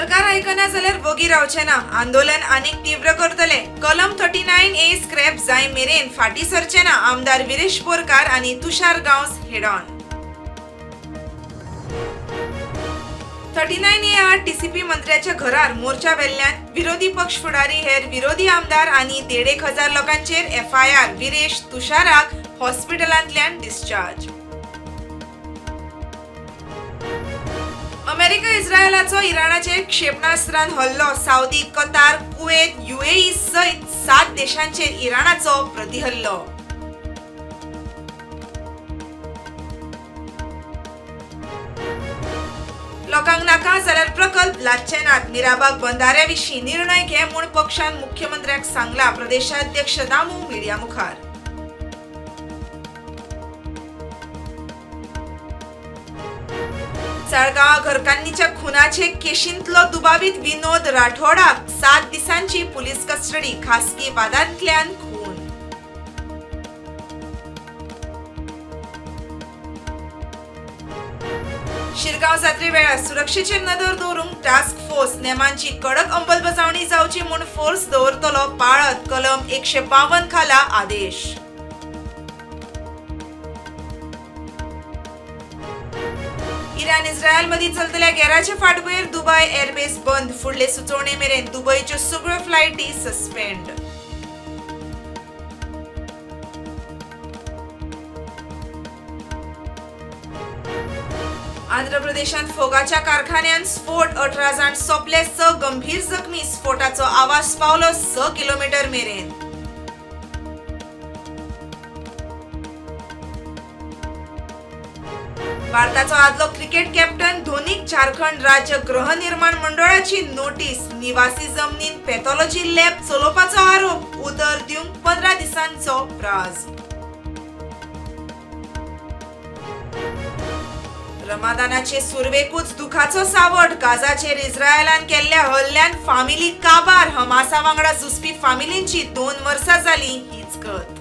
सरकार आयकना जाल्यार वगी रावचे ना, आंदोलन आनीक तीव्र करतले. कलम 39A scrap जाय मेरेन फाटीं सरचे ना, आमदार विरेश बोरकार आनी तुषार गांवस हेडॉन. 39A आड टीसीपी मंत्र्याच्या घरार मोर्चा वेल्ल्यान विरोधी पक्ष फुडारी, हेर विरोधी आमदार आनी 1,500 लोकांचेर एफआयआर. विरेश, तुषाराक हॉस्पिटलांतल्यान डिस्चार्ज. अमेरिका इस्रायलाचो इराणाचेर क्षेपणास्त्रान हल्लो. सावदी, कतार, कुवेत, युएई सयत 7 देशांचेर इराणाचो प्रतिहल्लो. लोकांक नाका जाल्यार प्रकल्प लादचे नात. मिराबाग बंधाऱ्या विशीं निर्णय घे म्हूण पक्षान मुख्यमंत्र्याक सांगला, प्रदेशाध्यक्ष दामू मिडिया मुखार. साळगांव घरकान्नीच्या खुनाचे केशींतलो दुबावीत विनोद राठोडाक 7 दिसांची पुलीस कस्टडी. खासगी वादांतल्यान खून. शिरगांव जात्रे वेळार सुरक्षेचेर नदर दवरूंक टास्क फोर्स. नेमांची कडक अंमलबजावणी जावची म्हूण फोर्स दवरतलो पाळत, कलम 152 खाला आदेश. इराण इस्रायल मदीं चलतल्या गेराचे फाटभुंयेर दुबय एअरबेस बंद. फुडले सुचोवणे मेरेन दुबयच्यो सगळ्यो फ्लायटी सस्पेंड. आंध्र प्रदेशांत फोगाच्या कारखान्यांत स्फोट. 18 जाण सोंपले, 6 गंभीर जखमी. स्फोटाचो आवाज पावलो 6 किलोमीटर मेरेन. भारताचो आदलो क्रिकेट कॅप्टन धोनीक झारखंड राज्य गृहनिर्माण मंडळाची नोटीस. निवासी जमनीन पॅथॉलॉजी लॅब चलोवपाचो आरोप. उतर दिवंक 15 दिसांचो प्राज. रमादानाचे सुरवेकूच दुखाचो सावट. गाझाचेर इस्रायलान केल्ल्या हल्ल्यान फामिली काबार. हमासा वांगडा झुजपी फामिलींची 2 वर्सां जाली हीच गत.